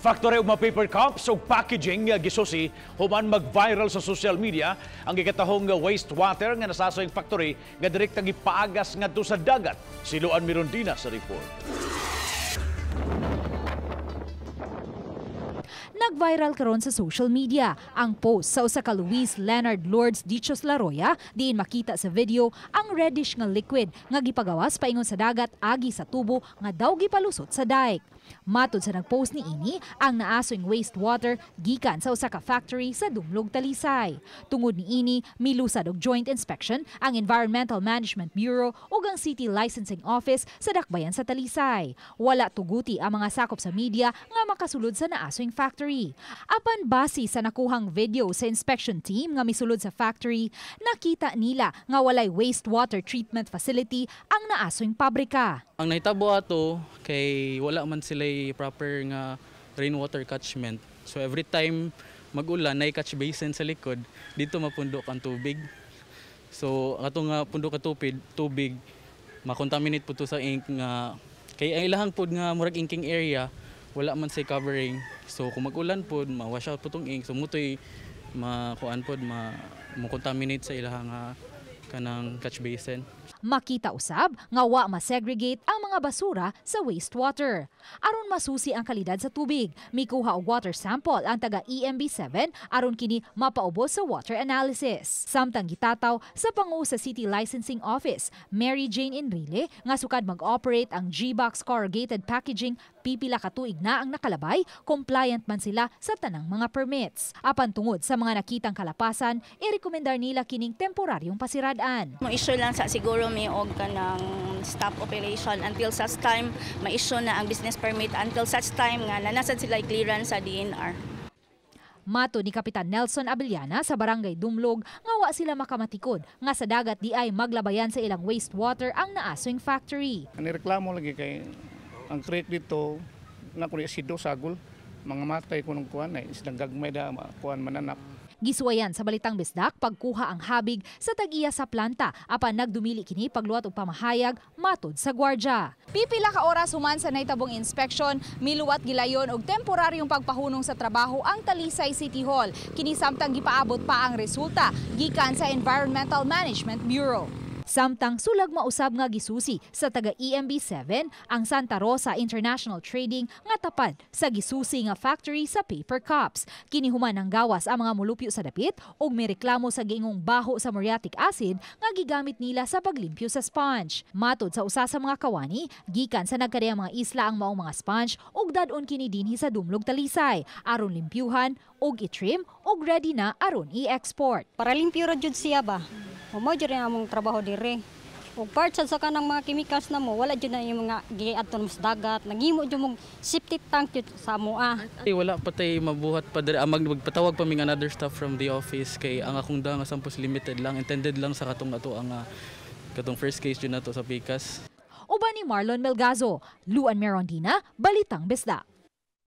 Factory og mga paper cups ug packaging nga gisusi human mag-viral sa social media ang gikatahong nga wastewater nga nasasoyng factory nga direkta gipaagas ngadto sa dagat. Si Luan Mirondina sa report. Nag-viral karon sa social media ang post sa usa ka Luis Leonard Lourdes Dichos Laroya, diin makita sa video ang reddish nga liquid nga gipagawas paingon sa dagat agi sa tubo nga daw gipalusot sa dike. Matod sa nagpost ni ini, ang naasoing wastewater gikan sa usa ka factory sa Dumlog, Talisay. Tungod ni ini, milusad og joint inspection ang Environmental Management Bureau ug ang City Licensing Office sa dakbayan sa Talisay. Wala tuguti ang mga sakop sa media nga makasulod sa naasoing factory. Apan base sa nakuhang video sa inspection team nga misulod sa factory, nakita nila nga walay wastewater treatment facility ang naasoing pabrika. Ang nahitabo ato kay wala man sila proper nga rainwater catchment. So every time mag-ulan, nay catch basin sa likod, dito mapundok ang tubig. So ato nga pundok ka tubig makontaminate po to sa ink nga kay ang ilahang pod nga murag inking area wala man say covering. So kung mag-ulan pod, ma-wash out po tong ink. So mutoy makuan pod ma mo-contaminate sa ilahang kanang catch basin. Makita usab nga wa masegregate ang mga basura sa wastewater. Aron masusi ang kalidad sa tubig, mikuha og water sample ang taga EMB 7 aron kini mapaubos sa water analysis. Samtang gitataw sa pangu sa City Licensing Office, Mary Jane Enrile, nga sukad mag-operate ang G-Box corrugated packaging, pipila ka tuig na ang nakalabay, compliant man sila sa tanang mga permits. Apan tungod sa mga nakitang kalapasan, irekomendar nila kining temporaryong pasirad-an. Mo-issue lang sa siguro mi og kanang stop operation until such time ma-issue na ang business permit, until such time nga nanasad sila clearance sa DENR. Mato ni Kapitan Nelson Abellana sa Barangay Dumlog nga wa sila makamatikod nga sa dagat di ay maglabayan sa ilang wastewater ang naasoing factory. Ang reklamo lagi kay ang creek dito na kung sido sagol mga matay kunong kuan ay isdang gagmay da kuan mananap. Gisuwayan sa Balitang Bisdak pagkuha ang habig sa tag-iya sa planta apan nagdumili kini pagluwat og pamahayag, matod sa gwardya. Pipila ka oras human sa nahitabong inspection, miluwat gilayon og temporaryong pagpahunong sa trabaho ang Talisay City Hall. Kini samtang gipaabot pa ang resulta gikan sa Environmental Management Bureau. Samtang sulag mausab nga gisusi sa taga EMB 7 ang Santa Rosa International Trading nga tapad sa gisusi nga factory sa paper cups. Kini human ang gawas ang mga mulupyo sa dapit ug mireklamo sa giingong baho sa muriatic acid nga gigamit nila sa paglimpyo sa sponge. Matod sa usa sa mga kawani, gikan sa nagkadiyang mga isla ang maong mga sponge ug dad-on kini dinhi sa Dumlog, Talisay aron limpyuhan ug i-trim ug ready na aron i-export. Para limpyo ra jud siya ba? Mo jud rin among trabaho dire. Ug part sad sa kanang mga chemicals na mo, wala jud na yung mga giadto sa dagat. Naghimo jud mong septic tank jud sa amoa. Ay, wala pa tay mabuhat pa dire. Magpatawag pa ming another staff from the office kay ang akong da nga samples limited lang, intended lang sa katong ato ang katong first case jud nato sa pikas. Uban ni Marlon Melgazo, Luan Merondina, Balitang Bisdak.